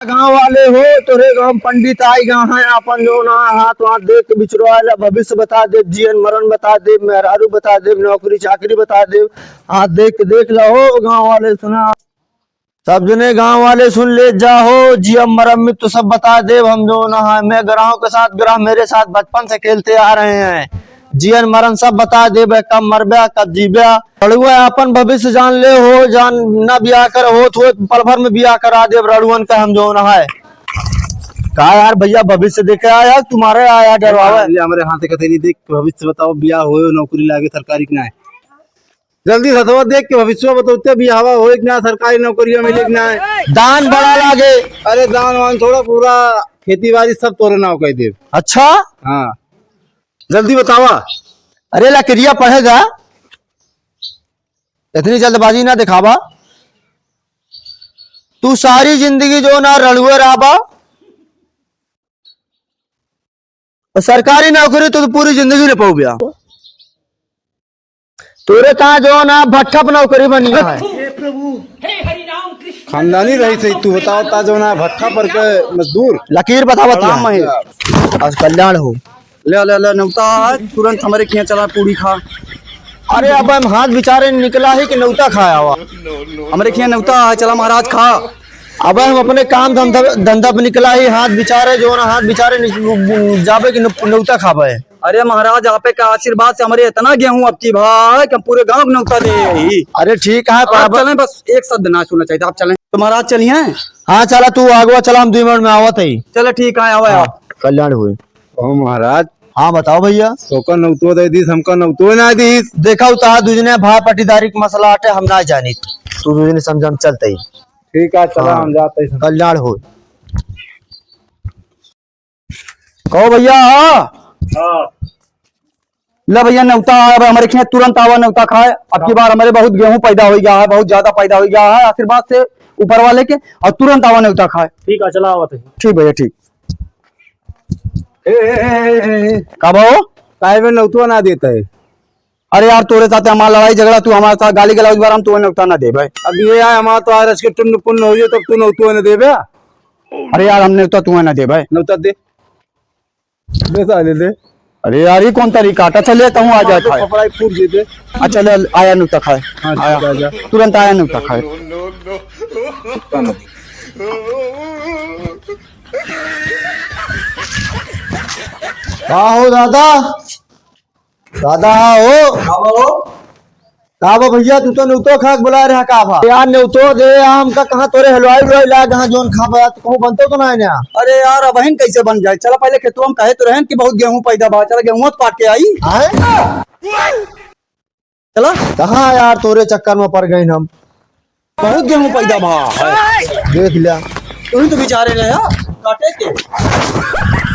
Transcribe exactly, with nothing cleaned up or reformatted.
गाँव वाले हो, तोरे गाँव पंडित आई गा हैं, आपन जौन है हाथ वाथ देख के बिचरवाए ला, भविष्य बता देब, जियन मरन बता देब, मेहरारू बता देब, नौकरी चाकरी बता देब, हाथ देख के देख ला हो गाँव वाले, सुना। सब जने गाँव वाले सुन ले जा हो, जियन मरन में तो सब बता देब हम जौन है। मैं ग्रहों के साथ ग्रह मेरे साथ बचपन से खेलते आ रहे हैं, जियन मरन सब बता देब, कब मरबे कब जीबे। रड़ुआ आपन भविष्य जान ले हो, जान ना बियाह कर होत होत पल भर में बियाह करा देब रड़ुअन का हम जौन है। का यार भैया भविष्य देखे आया, तुम्हारे आया डरवावे? ये हमरे हाथ कते नहीं देख, भविष्य बताओ, बियाह होए, नौकरी लागे सरकारी कि ना है? जल्दी सतवा देख के भविष्य बताओ, ते बियाहवा होए कि ना, सरकारी नौकरिया मिले कि ना है? दान बड़ा लागे। अरे दान वान थोड़ा, पूरा खेती बाड़ी सब तोरे नाव कह देब। अच्छा? हाँ। जल्दी बतावा। अरे लकड़िया पढ़े जा, इतनी जल्दबाजी ना दिखावा। तू सारी जिंदगी जौन है रड़ुए रहबा, और सरकारी नौकरी तो तू पूरी जिंदगी न पाउबे। तोरे ता जौन है भट्ठा पर नौकरी बनी है। खानदानी रही सही, तू बताओ ता जौन है भट्ठा पर के मजदूर। लकीर बतावत प्रणाम है। महेश। आज कल्याण हो। ले, ले, ले, नेवता है, तुरंत हमरे खियाँ चला, पूड़ी खा। अरे, अब हम हाथ बिचारे निकला ही कि नेवता खाए आवा। हमरे खियाँ नेवता है, चला महाराज खा। अब हम अपने काम धंधा, धंधा पे निकला ही, हाथ बिचारे, जौन हाथ बिचारे निक-, जाबे कि न-, नेवता खाबे। अरे महाराज, आपे का आशीर्वाद से हमरे इतना गेहूं अब की भाई कि हम पूरे गांव को नेवता दे ही। अरे ठीक है, अब आप चलें, बस एक शब्द ना सुनना चाहिए, आप चलें। तो महाराज चलिए। हाँ, चला तू आगवा चला, हम दुइ मिनट में आवत ही। चला ठीक है, आवा हाँ, आप। कल्याण हुए। ओ महाराज। हाँ, बताओ भैया। तोका नौतो दे दीस, हमका नौतो ना दीस। देखा, उ तहा दुजने भाई पटीदारी के मसला आटे, हम ना जानी। तू दुजने समझा, हम चलते ही। ठीक है, चला, हाँ। हम जाते ही। कल्याण हो। कहो भैया, हाँ। हाँ। ले भैया, नेवता है, अब हमरे खियाँ तुरंत आवा, नेवता खाए। अब की हाँ। बार हमरे बहुत गेहूं पैदा हो गया है, बहुत ज्यादा पैदा हो गया है, आशीर्वाद से ऊपर वाले के, और तुरंत आवा, नेवता खाए। ठीक है, चला आवत है। ठीक भैया, ठीक। ए, ए, ए, ए, ए, ए। का भाव? काहे में नौतुआ ना देता है? अरे यार, तोरे साथ हमारा लड़ाई झगड़ा, तू हमारे साथ गाली गलौज बार, हम तू नौता ना देबे। अब ये है, हमारा तो आज के टुन्न पुन्न हो गए, तब तू नौतुआ ना देबे। अरे यार, हम नौता तू ना देबे। नौता दे। दे साले दे। अरे यार, ये कौन तरीका? अच्छा, ले, कहूँ आ जाए खाए। फफड़ाई फूट दे दे। अच्छा, ले, आया नौता खाए। हाँ, आया। जा, जा। तुरंत आया नौता खाए। का हो दादा? दादा हो। का बा हो? का बा भैया, तू तो नेवतो खाक बुला रहा, का बा? यार नेवतो दे, हमका कहाँ तोरे हलवाई उलवाई ला, कहाँ जौन खा बा, तो कहूँ बनतो तो ना है ना? अरे यार, अबहिन कैसे बन जाए? चला पहले खेतवा में कहे तो रहन कि बहुत गेहूं पैदा बा, चला गेहूं तो काट के आई। आए? चला। कहाँ यार, तोरे चक्कर में पड़ गइन हम। बहुत गेहूं पैदा बा। देख लिया। तू ही तो बिचारे रहे हो, काटे के।